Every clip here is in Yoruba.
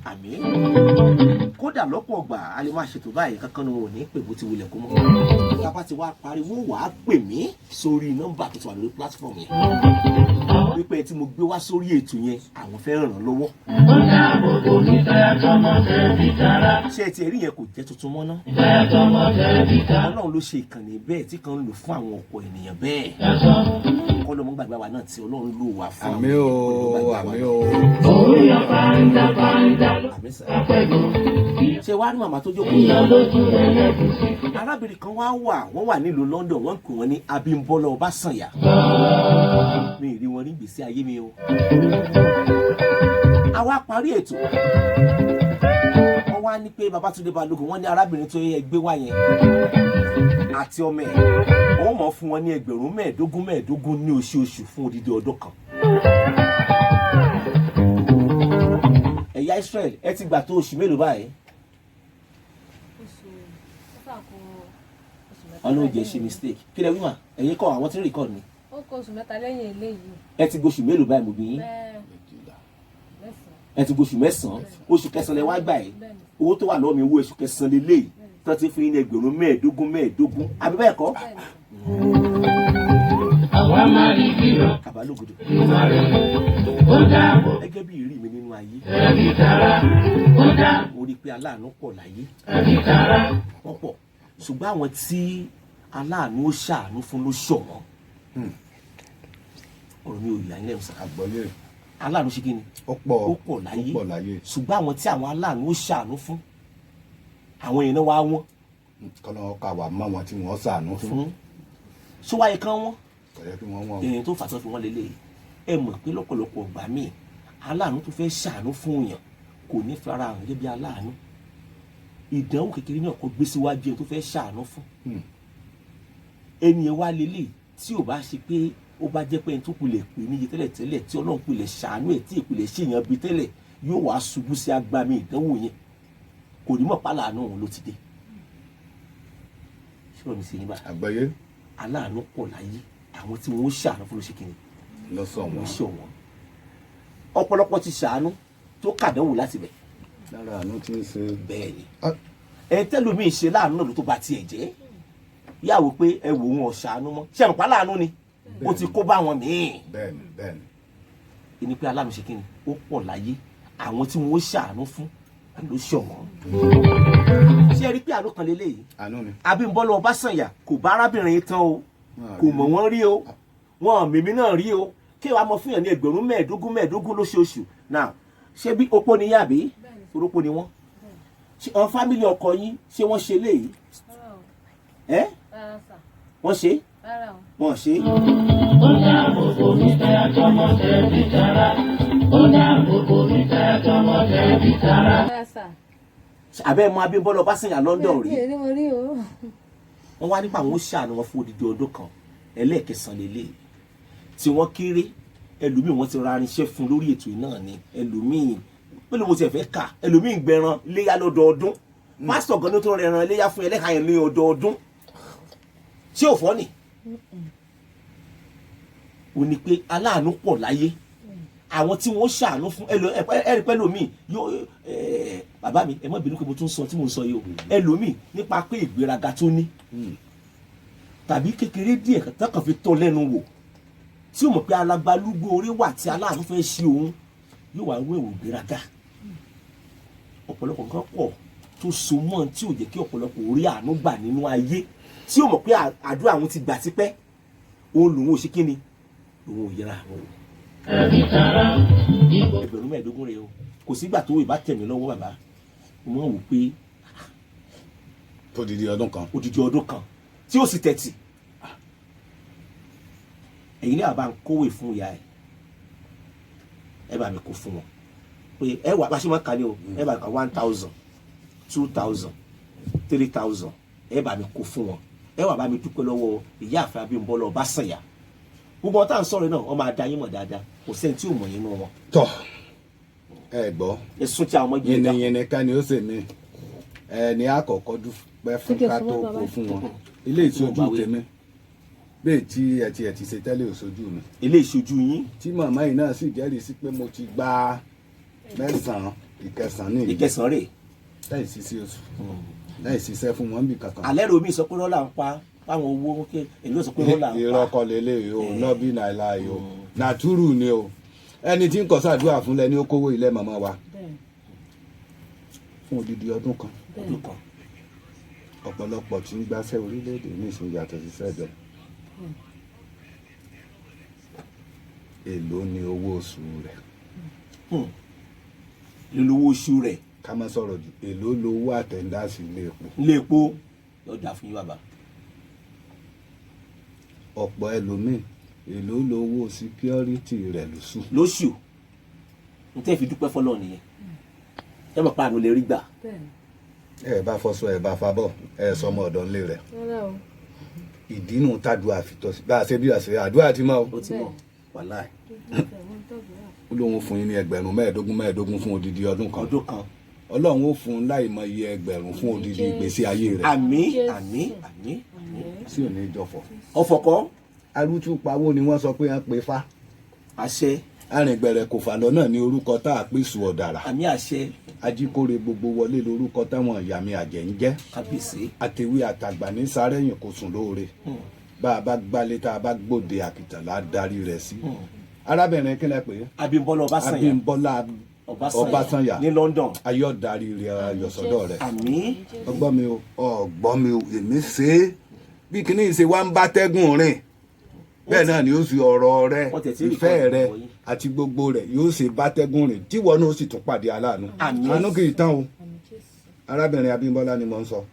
Àmín. Kódà lọ́pọ̀ ọgbà a lè máa ṣètò báyìí, kankan ni wọn ò ní pè bó ti wulẹ̀ kó mọ́. Tá a bá ti wá pariwo, wàá pè mí sórí nọ́mbà tó ti wà lórí platform yẹn wípé tí mo gbé wá sórí ètò yẹn, àwọn fẹ́ ràn án lọ́wọ́. Ó dáàbò bò mí tayà-tọmọ tẹbí tará. Ṣé ẹ ti rí yẹn? Kò jẹ́ tuntun mọ́ ná. Tayà-tọmọ tẹbí tará. Ọlọ́run ló ṣe ìkànnì bẹ́ẹ̀ tí kan ń lò fún àwọn ọ̀pọ̀ ènìyàn bẹ́ẹ̀. Kọ́ ló mú gbàgbé wa náà tí Ọlọ́run lò wá fún. Àmín o, àmín o. Òun yọ fáńdà fáńdà Àmín sà. lápẹ̀gùn. Ṣé wàá rí màmá tó jókòó Ìyàn yìí? lójú ẹlẹ́gùsí. Arábìnrin kan wá wà, wọ́n wà nílùú London, wọ́n ń pè wọ́n ní Abímbọ́lá Ọbásànyà. Mi ì rí wọn ní ìgbésí ayé mi o. Àwa parí ètò, wọ́n wá ní pé Babátúndé Balógun, wọ́n ní arábìnrin tó yẹ gbé wá yẹn àti ọmọ ẹ̀, wọ́n mọ̀ fún wọn ní ẹgbẹ̀rún mẹ́ẹ̀ẹ́dógún mẹ́ẹ̀ẹ́dógún ní oṣooṣù fún odidi ọdún kan. Ẹ̀yà Israel, ẹ ti gbà tó oṣù mélòó báyìí? Oṣù mẹ́fà kù oṣù 3. Wọn ló jẹ́ ṣe mistake. Kí lẹ wí mà? Ẹ̀yin kọ́, àwọn tí ń record ni. Ó kù oṣù 3 lẹ́yìn eléyìí. Ẹ ti gbóṣù mélòó báyìí, mo bí yín? 9. Ẹ ti gbóṣù 9, oṣù kẹsàn-án lẹ wá gbà yìí. Bẹ́ẹ̀ni. Owó tó wà lọ́wọ́ mi, owó oṣù kẹsàn-án lélẹ́yìí tó ti fún yín ní ẹgbẹ̀rún mẹ́ẹ̀ẹ́dógún mẹ́ẹ̀ẹ́dógún, àbí bẹ́ẹ̀ kọ́? Bẹ́ẹ̀ni. Àwa máa rí bírọ̀ Kàbálògòdò. Èdùmàrè. Ó dáàbò Gẹ́gẹ́ bí ìrírí mi nínú ayé, tẹbí tará. Ó dáàbò mo rí i pé aláàánú pọ̀ láyé. tẹbí tará. Wọ́n pọ̀, ṣùgbọ́n àwọn tí aláàánú ó ṣàánú fún ló ṣọ̀wọ́n. Ọ̀rọ̀ mi ò yà ń lẹ́nu sá. Àgbọ́yé. Aláàánú ṣe kí ni? Ó pọ̀. Ó pọ̀ láyé. Ó pọ̀ láyé. Ṣùgbọ́n àwọn tí àwọn aláàánú ó ṣàánú fún, àwọn èèyàn náà wá wọ́n. Kọ́lọ́ ká wà mọ́ wọn tí wọ́n ṣàánú fún. Fún ṣó wáyé kan wọ́n. Kò yẹ kí wọ́n wọ́n. Èèyàn tó fàtọ́ fi wọ́n lélẹ̀, ẹ mọ̀ pé lọ́pọ̀lọpọ̀ ọgbà míì, aláàánú tó fẹ́ ṣàánú fún yàn kò ní fara hàn gẹ́gẹ́ bí aláàánú. Ìdánwò kékeré náà kò gbé síwájú ẹni tó fẹ́ ṣàánú fún. Ẹni yẹn wá lélẹ̀, tí ò bá ṣe pé ó bá jẹ́ pé ẹni tó kulẹ̀ pè níye tẹ́lẹ̀tẹ́lẹ̀, tí Ọlọ́run kulẹ̀ ṣàánú ẹ̀, tí ìpìlẹ̀ ṣèyàn bí tẹ́lẹ̀, yóò wá ṣubú sí agbami ìdánwò yẹn, kò ní mọ̀ pálàánú òun ló ti dé. Ṣé ọ̀nà ìṣèyí bá? Àgbọ́yé. Aláàánú pọ̀ láyé, àwọn tí wọ́n ṣàánú fún ló ṣe kìnnì Lọ́sọ̀ wọ́n wọn. ṣe wọ́n. Ọ̀pọ̀lọpọ̀ ti ṣàánú tó kàdánwò láti bẹ̀. Lára àánú tí ń ṣe. Bẹ́ẹ̀ ni. Ah. Ẹ tẹ́lómi ṣe láàánú náà ló tó ba tiẹ̀ jẹ́, yàwó pé ẹ wò wọn ṣàánú mọ́, ṣe àmọ̀pá láàánú ni ó ti kó bá wọn míì. Bẹ́ẹ̀ni, bẹ́ẹ̀ni. Ẹni pé aláàánú ṣe kíni, ó pọ̀ láyé, àwọn tí wọ́n ṣàánú fún ló ṣọ̀wọ́n. Ṣé ẹ rí pé àánú kan lélẹ́yìí? Àánú ni. Abímbọ́lá Ọbásànyà kò bá arábìnrin yìí tán o, kò mọ̀ wọ́n rí o, wọn mímí náà rí o, kí wàá mọ fún yàn ní ẹgbẹ̀rún mẹ́ẹ̀ẹ́dógún mẹ́ẹ̀ẹ́dógún lóṣooṣù náà. Ṣé bí opó ni yín àbí? Bẹ́ẹ̀ni. Orópó ni wọ́n. Ṣé àwọn family ọkọ yín, ṣé wọ́n ṣe léyìí? Rárá o. Ẹ́? Rárá sà. Wọ́n ṣe? Rárá o. Wọ́n ṣe. Ó dáàbò bò mí tayà-tọmọ tẹbí tará. Ó dáàbò bò mí tayà-tọmọ tẹbí tará. Rárá sà. Àbẹ́ mọ Abímbọ́lá Ọbásànyà London rí? Mi ò rí wọn rí o. Wọ́n wá nípa àwọn ó ṣàánú wọn fún odidi ọdún kan, ẹlẹ́ẹ̀kẹsàn lélẹ̀ tí wọ́n kéré. Ẹlòmíì, wọ́n ti ra irinṣẹ́ fún lórí ètò yìí náà ni. Ẹlòmíì pẹ̀lú mo ti fẹ́ kà, ẹlòmíì gbẹran léyà lọ́dọọdún. Pásítọ̀ gan ló tó rẹran léyà fún ẹlẹ́ka yẹn ní ọdọọdún. Ṣé ò fọ́ ni? Ó ní pé aláàánú pọ̀ láyé, àwọn tí wọ́n ṣàánú fún ẹ̀rí pẹ́lòmíì yóò bàbá mi, ẹ má bínú pé mo tún sọ tí mo ń sọ yìí o. Ẹlòmíì, nípa pé ìgbéraga tó ní tàbí kékeré díẹ̀ tọkàn fi tọ́ lẹ́nu wò, tí ó mọ̀ pé alágbálúgbó orí wà tí aláàánú fẹ́ ṣe òun, yóò wá wẹ̀wò ìgbéraga. Ọ̀pọ̀lọpọ̀ nǹkan pọ̀ tó so mọ́ tí ò jẹ́ kí ọ̀pọ̀lọpọ̀ orí àánú gbà nínú ayé, tí ó mọ̀ pé àdúrà àwọn ti gbà tipẹ́, òun lòun ò ṣe kíni, lòun ò yẹra àwọn wò. Tẹbí tará. Ìbò Ẹgbẹ̀rún mẹ́ẹ̀ẹ́dógún rẹ o, kò sígbà tó ìbá tẹ̀mí lọ́wọ́ bàbá, mo máa ń wò pé Tó di ọdún kan. Odidi ọdún kan tí ó sì tẹ̀tì. Ẹ̀yin ní àbá ń kówè fún ìyá ẹ̀, ẹ bá mi kó fún wọn pé ẹ wà bá ṣe máa ń kà ní o, ẹ bá kà 1,000, 2,000, 3,000, ẹ bá mi kó fún wọn, ẹ wà bá mi dúpẹ́ lọ́wọ́ ìyáàfin Abímbọ́lá Ọbásànyà. Gbogbo wọn tá à ń sọ̀rọ̀ náà, wọ́n máa da yín mọ̀ dáadáa, kò sẹ́ni tí ò mọ̀ yín nú wọn. Tọ́ ẹ gbọ́. Ẹ sún tí àwọn ọmọ yìí dá. Yìnyínyìnyín ká ni ó sì mí ẹni àkọ́kọ́ dúpẹ́ fún ká tó kó fún wọn ilé ìsojú tèmi bẹ́ẹ̀ tí ẹ ti ṣe tẹ́lẹ̀ òṣojú mi. Ilé ìṣojú yín. Tí màmá yìí náà sì jẹ́rìí sí pé mo ti gba 9. Ìkẹsàn-án nìyí. Ìkẹsàn-án rè. Láì ṣiṣẹ́ oṣù, láì ṣiṣẹ́ fún wọn bí kankan. Alẹ́ romi sọ pé rọ́là ń pa fáwọn owó, èló sọ pé rọ́là ń pa. Irọ́ kọ́ lélẹ̀ o, nọ́bì nàìlà yìí o, nàtúrù ni o. Ẹni tí ń kọ́ sàdúrà fún lẹni ó kówó ilé màmá wa fún odidi ọdún kan. Ọdún kan. Ọ̀pọ̀lọpọ̀ tí ń gbáṣẹ́ orílẹ̀-èdè ní ìsìn yàtọ̀ sí sẹ́jọ. Èló ni owó oṣù rẹ̀? Lólówó oṣù rẹ̀. Ká má sọ̀rọ̀ jù, èló lowó àtẹ̀ndáàsì ilé epo? Ilé epo yóò dà fún yín bàbá. Ọ̀pọ̀ ẹlòmíì, èló lowó síkírọ́rìtì rẹ̀ lóṣù? Lóṣù n tẹ́ fi dúpẹ́ fọlọ́ nìyẹn, ẹ mọ̀ pa àánú lè rí gbà. Bẹ́ẹ̀ni. Ẹ bá fọṣọ, ẹ bá fabọ́, ẹ sọmọ ọ̀dọ̀ ńlé rẹ̀. Rárá o. Ìdínú tàdúrà fìtọ́ sí bá a ṣe bí a ṣe àdúrà ti mọ́ o. Ó ti mọ̀ wàláì. Ó lóun fún yín ní ẹgbẹ̀rún 15 15 fún odidi ọdún kan. Ọdún kan. Ọlọ́run ó fún un láì mọ iye ẹgbẹ̀rún fún odidi ìgbésí ayé rẹ̀. Àmín, àmín, àmín, àmín. Sí òní ìjọfọ̀. Ọfọkọ. Arútú pawó ni wọ́n sọ pé wọ́n pe fá. Àṣẹ. Arìngbẹ̀rẹ̀ kò fà lọ́nà ní orúkọ tá a pèsè ọ̀dàrà. Àmín, àṣẹ. Ajíkóre gbogbo wọlé lórúkọ táwọn ìyá mi àjẹ́ ń jẹ́. Kábíyèsí. Àtẹ̀wé àtàgbà ní sárẹ́yìn kò sùn lóore. Bá a bá gbálé, tá a bá gbòde, àkìtàn là á darí rẹ̀ sí. Arábìnrin kílẹ̀ pé. Abímbọ́lá Ọbásànyà. Abímbọ́lá Ọbásànyà ní London. Ayọ̀ darí rẹ̀ ayọ̀sọ́dọ̀ rẹ̀. Àmín. Ọgbọ́n mi o, ọgbọ́n mi o, èmi ṣe é bí kinní ṣe wá ń bá tẹ́gùn rìn, bẹ́ẹ̀ náà ni ó sì ọ̀rọ̀ rẹ, Wọ́n tẹ̀ tí rí ìfẹ́ ìkọ́ rẹ ìkọ́ yín. àti gbogbo rẹ̀ yóò ṣe bá tẹ́gùn rìn, tíwọ́ náà ó sì tún pàdé aláàánú. Àmín. Àánú kì í tán o. Arábìnrin Abímbọ́lá ni mo ń sọ,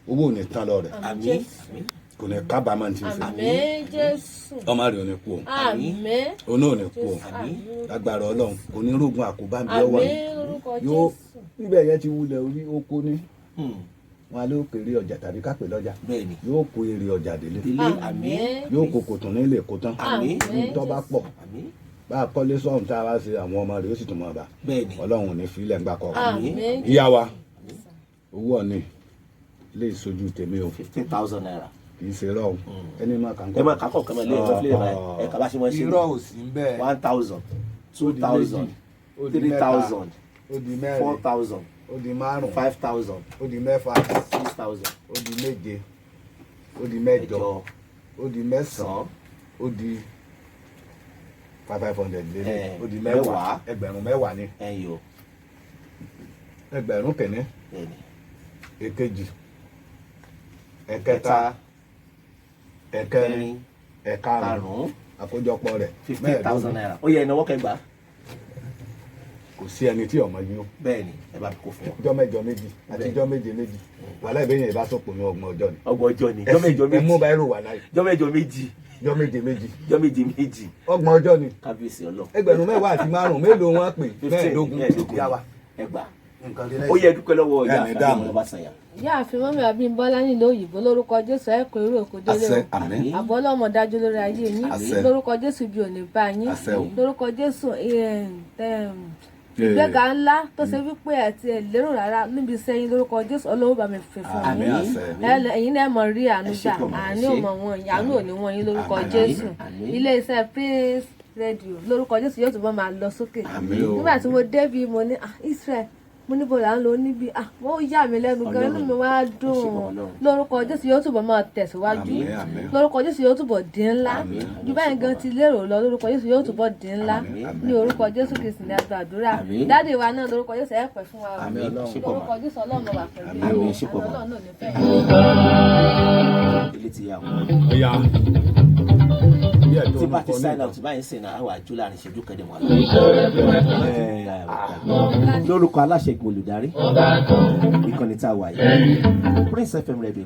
owó ò ní tán lọ rẹ̀. Àmín, àmín. Kò ní kábàámọ̀ tí ń ṣe. Àmín Jésù. Ọmọ rẹ̀ ò ní kú o. Àmín. Òun náà ò ní kú o. Àmín. Lágbára Ọlọ́run, kò ní rógun àkóbá ń bí ọwọ́ Àmín yìí lórúkọ yóò Jésù. níbẹ̀ yẹn ti wulẹ̀ orí oko ní Hmm. wọn alẹ́ òkèrè ọjà tàbí kápẹ́ lọ́jà. Bẹ́ẹ̀ni. Yóò kó èrè ọjà délé. Délé, àmín. Yóò kó kòtò nílé kó tán. Àmín. Tó bá pọ̀, Àmín. bá a kọ́lé sọ́hun tá a bá ṣe, àwọn ọmọ rẹ̀ ó sì tún mọ̀ bá. Bẹ́ẹ̀ni. Ọlọ́run ò ní fi ilẹ̀ ńgbà kọ́. Àmín. Ìyá wa, owó ọ̀nì ilé ìsojú tèmi o. ₦15,000. Kì í ṣe irọ́ o, ẹni máa kà ń Ẹ máa kàkọ́ kan máa lé ẹ̀fọ́ fílẹ̀ báyìí, ẹ kà bá ṣe wọ́n ṣe. Irọ́ ò sí ń bẹ́ẹ̀. 1,000, 2,000, Ó di 3,000, ó di mẹ́rin, 4,000, ó di márùn, 5,000, ó di mẹ́fà, 6,000, ó di méje, ó di mẹ́jọ, ẹ̀jọ, ó di mẹ́sàn-án, sàn, ó di 500 lé, ó di mẹ́wàá. mẹ́wàá, ẹgbẹ̀rún 10 ni. Ẹ̀yìn o. Ẹgbẹ̀rún kìíní, Bẹ́ẹ̀ni. èkejì, ẹ̀kẹta, ẹ̀kẹrin, kẹrin, ẹ̀karùn-ún, karùn-ún, àkójọpọ̀ rẹ̀ ₦15,000. Ó yẹ ìnáwó kẹgbàá. Kò sí ẹni tí ọmọ yìí ó. Bẹ́ẹ̀ni, ẹ bá mi kó fún ọ. Ọjọ́ mẹ́jọ méjì àti ọjọ́ méje méjì, wàhálà ìbéyàn ìbásọ̀pọ̀ ní 30 ọjọ́ ni. 30 ọjọ́ ni, jọ́ mẹ́jọ Ẹ mú méjì. báírò wà láì. Jọ́ mẹ́jọ méjì. Ọjọ́ méje méjì. Jọ́ méje méjì. 30 ọjọ́ ni. Kábíyèsí Ọlọ́run. Ẹgbẹ̀rún 10 àti márùn-ún, mélòó wọn pè? 15. 15. 15. Yá wa. Ẹgbà. Nǹkan Ó yẹ dúpẹ́ lọ́wọ́ ìyá Ẹni dààmú. Abímbọ́lá Ọbásànyà. Ìyáàfin mọ́mí Abímbọ́lá nílùú òyìnbó, lórúkọ Jésù, ẹ kó irú òkú délé Àṣẹ. o. Àmín. Àbọ̀ ọlọ́mọ dájú lórí ayé yín. Àṣẹ. Lórúkọ Jésù, bí ò ní bá yín. Àṣẹ o. Lórúkọ Jésù, ìgbéga ńlá tó ṣe wípé ẹ ti ẹ̀ lérò rárá níbi iṣẹ́ yín, lórúkọ Jésù, Ọlọ́run bá mi fi fún Àmín. yín. Àṣẹ. Ẹ̀yin náà mọ̀ rí àánú Ẹ ṣé gbà. pọ̀ mọ́, ẹ Àánú ṣé. ò mọ̀ wọn, àánú ò ní wọ́n yín lórúkọ Àmín. Jésù. Àmín. Ilé iṣẹ́ Prince Radio, lórúkọ Jésù, yóò túbọ̀ máa lọ sókè. Àmín o. Nígbà tí mo débi, mo ní, "Ah, Israel," mo ní, "bọ̀dà ń lọ níbi." Ah, wọ́n yà mí lẹ́nu gan, inú mi wá dùn. Ẹ ṣé pọ̀, Ọlọ́run. Lórúkọ Jésù, yóò túbọ̀ máa tẹ̀síwájú. Àmín, àmín. Lórúkọ Jésù, yóò túbọ̀ dín ńlá Àmín. ju báyìí gan ti lérò lọ. Lórúkọ Jésù, yóò túbọ̀ dín ńlá. Àmín, àmín. Ní orúkọ Jésù Kristi ní àgbàdúrà. Àmín. Daddy wa náà, lórúkọ Jésù, ẹ pẹ́ fún wa o. Àmín Ọlọ́run. Ṣé pọ̀ mọ́. Lórúkọ Jésù, Ọlọ́run wà pẹ̀lú Àmín. Àmín. Ṣé pọ̀ mọ́. Ọlọ́run náà ní fẹ́ yín. Ilé ti yà wọ́n. Ọ̀ya. Tí bá ti sign out báyìí ń sìn náà, àwọn àjò láàrin ìṣẹ́jú kẹ́dẹ̀ wọn. Lórúkọ aláṣẹ ìgbìmọ̀ olùdarí ìkànnì tá a wà yìí, Prince FM Radio.